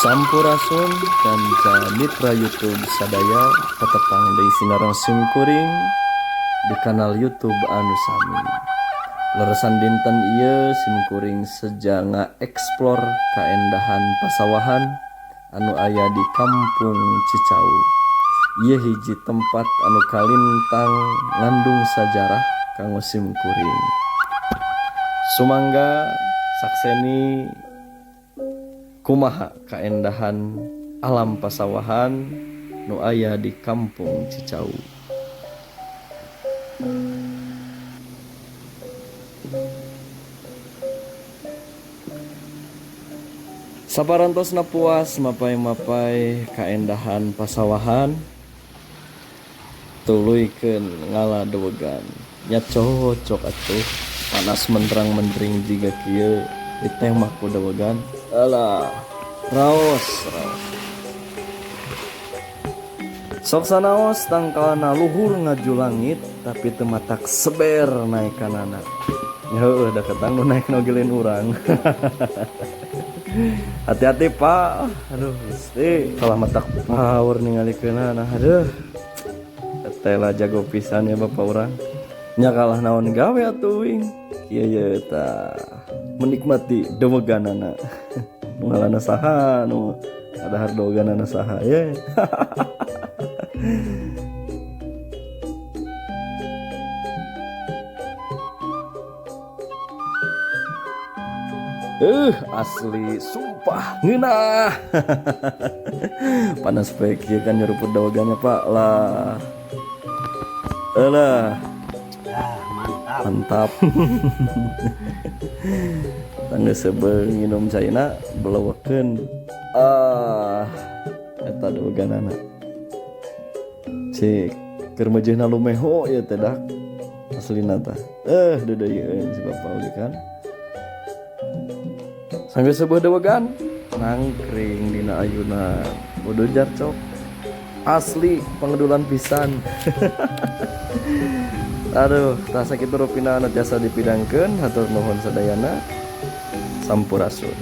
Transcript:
Sampurasun kanca mitra YouTube sadaya, patepang deui sinareng simkuring di kanal YouTube anu sami. Leresan dinten ieu simkuring seja nga-explore kaendahan pasawahan anu aya di Kampung Cicau. Ieu hiji tempat anu kalintang ngandung sajarah kanggo simkuring. Sumangga sakseni kumaha kaendahan alam pasawahan nu aya di Kampung Cicau. Saparantosna puas mapay-mapay kaendahan pasawahan, tuluykeun ngala dewegan. Nya cocok atuh, panas menterang-mentering jiga kieu ditembak ku dewegan. Alah, raos raos. Sok sanaos tangkalna luhur ngaju langit tapi teu matak seber naekanana. Heueuh da ketang nu naek oge lain urang. Hati-hati Pak. Aduh Gusti, kalah matak power ningalikeunana. Aduh. Teh lah jago pisan ya bapak urang. Nya kalah naon gawe atuh wing. Kieu ye tah menikmati deweganana. Nu ngalana saha nu adahar deweganana saha ye. Asli sumpah ngeunah. Panas poe kieu kan nyeruput dewegannya Pak lah. Alah. Ah, mantap. Mantap. Tangga sebeung nginum caina belewekeun. Ah, eta deweganana. Cik, keur meujeuhna lumeho ieu teh dak. Aslina tah. Deudeuyeun si bapak oge kan. Sanggeus seubeuh dewegan nangkring dina ayunan. Bodoh jarcok. Asli pangedulan pisan. Aduh, tah sakitu rupina anu tiasa dipidangkeun, hatur nuhun sadayana. Sampurasun.